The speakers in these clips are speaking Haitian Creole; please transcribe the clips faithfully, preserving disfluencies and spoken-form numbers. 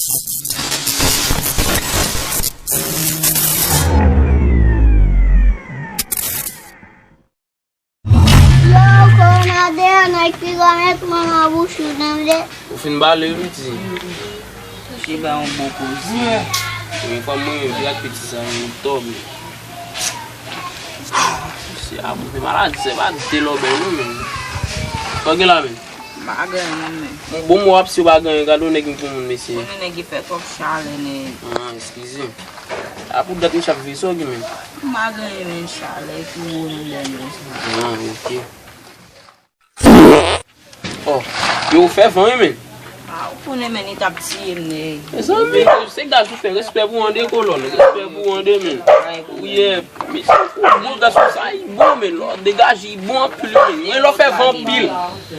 Yo, kòwonadè, nèg piga met mwen nan bouch ou, tande. Ou fin bale, wi, piti. Misye bay yon bon koze. Premye fwa mwen menm, vye ak piti sa, yon tòg. Misye a, mwen fè maladi, se pa de lòbèy, non, menm. Sa w gen la, menm? M pa gen anyen, non, menm. Bon, mwen ap si w pa gen anyen, gade yon nèg m pou moun, mesye. Konnen nèg ki fè twòp chalè, nèg. Ah, eskize. A pou dat misye ap veye, sa w gen, menm? M pa gen anyen, menm, chalè ki wo nan dènye sa. Ah, ok. Oh, yo fè van, wi, men. Ah, ou konnen, men, li t ap tiye m, nèg. Mezanmi, se gaz ou fè, respè pou ande, kolòn, respè pou ande, men. Wi, men se pou bon gaz sa, li bon, men, lò degaje, li bon anpil, men. Men lò fè van anpil.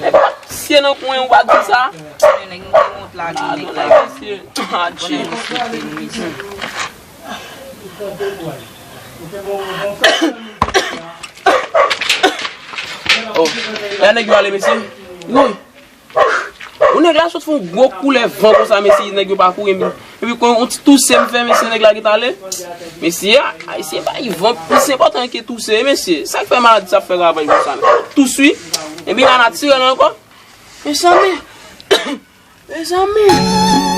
E pa tiye nan kwen, ou pa di sa. Nèg, m te wont lage nèg la. Mesye, ah, tchè. Oh, la nèg yo ale, mesye. Woy. Yon nèg la sot fè yon gwo koulè van konsa, mesye, nèg yo pa kouri, men. Epi kon yon ti touse m fè, mesye, nèg la gentan ale. Mesye, a, ayisyen bay van plis enpòtan ke touse, mesye. Sa k fè maladi sa ap fè ravaj konsa, men. Tous, wi. Epi la natirèl ankò. Mezanmi. Mezanmi.